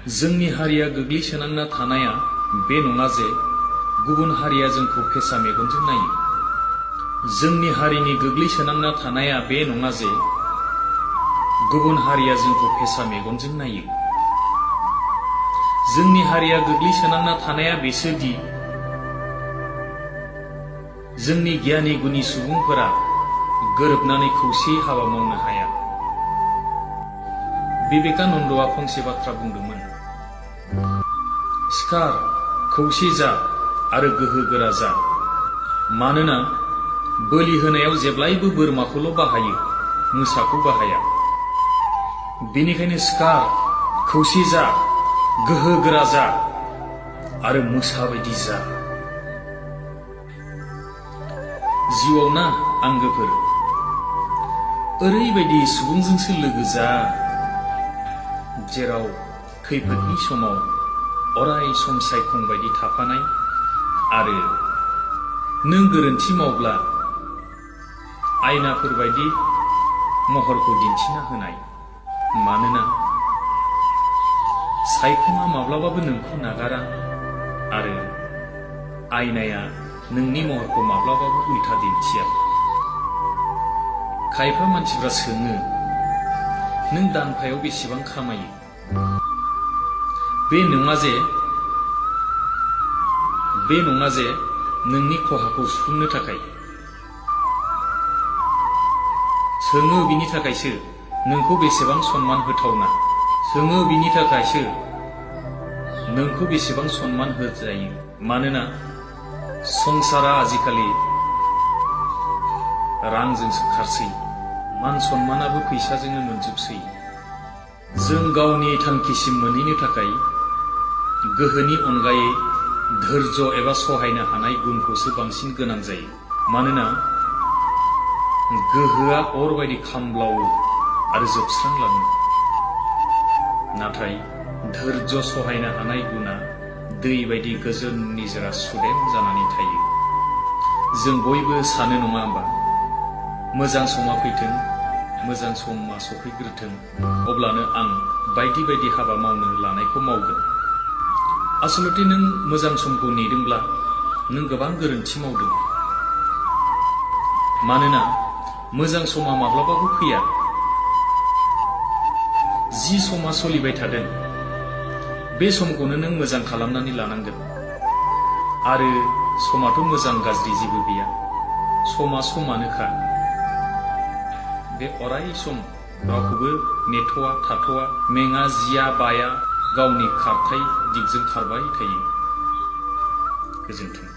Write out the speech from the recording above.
जोंनि हारिया गोग्लैसोनांना थानाया बे नङा जे गुबुन हारिया जोंखौ फेसा मेगनजों नायो। जोंनि हारिनि गोग्लैसोनांना थानाया बे नङा जे गुबुन हारिया जोंखौ फेसा मेगनजों नायो। जोंनि हारिया गोग्लैसोनांना थानाया बेसोदि जोंनि गियानि गुनि सुबुंफोरा गोरोबनानै खौसेयै हाबा मावनो हाया। बिवेकानन्दआ फंसे बाथ्रा बुंदोंमोन, सिखार, खौसे जा आरो गोहो गोरा जा। मानोना बोलि होनायाव जेब्लायबो बोरमाखौल' बाहायो, मोसाखौ बाहाया। बेनिखायनो सिखार, खौसे जा, गोहो गोरा जा आरो मोसा बायदि जा। जिउआव ना आंगोफोर, ओरैबायदि सुबुंजोंसो लोगो जा जेराव खैफोदनि समाव अराय सम सायखं बायदि थाफानाय आरो नों गोरोन्थि मावब्ला आयनाफोर बायदि महरखौ दिन्थिना होनाय। मानोना सायखङा माब्लाबाबो नोंखौ नागारा आरो आयनाया नोंनि महरखौ माब्लाबाबो उल्था दिन्थिया। खायफा मानसिफ्रा सोङो, नों दानफायाव बेसेबां खामायो? बे नङा जे नोंनि खहाखौ सुफुंनो थाखाय। सोङो बिनि थाखायसो नोंखौ बेसेबां सन्मान होथावना। सोङो बिनि थाखायसो नोंखौ बेसेबां सन्मान होजायो। मानोना संसारा आजिखालि रांजोंसो खारसै, मान सन्मानाबो फैसाजोंनो मोनजोबसै। जों गावनि थांखिसिम मोनहैनो थाखाय गोहोनि अनगायै धैर्य एबा सहायनो हानाय गुनखौसो बांसिन गोनां जायो। मानोना गोहोआ अर बायदि खामब्लावो आरो जोबस्रांलाङो, नाथाय धैर्य सहायनो हानाय गुना दै बायदि गोजोन निजोरा सुदेम जानानै थायो। जों बयबो सानो नङा होमबा, मोजां समा फैथों, मोजां समा सफैग्रोथों, अब्लानो आं बायदि बायदि हाबा मावनो लानायखौ मावगोन। आसलथे नों मोजां समखौ नेदोंब्ला नों गोबां गोरोन्थि मावदों। मानोना मोजां समा माब्लाबाबो फैया। जि समा सोलिबाय थादों बे समखौनो नों मोजां खालामनानै लानांगोन। आरो समाथ' मोजां गाज्रि जेबो गैया, समा समानोखा। बे अराय सम रावखौबो नेथ'वा थाथ'वा, मेङा जिया बाया, गावनि खारथाय दिगजों खारबाय थायो। गोजोन्थों।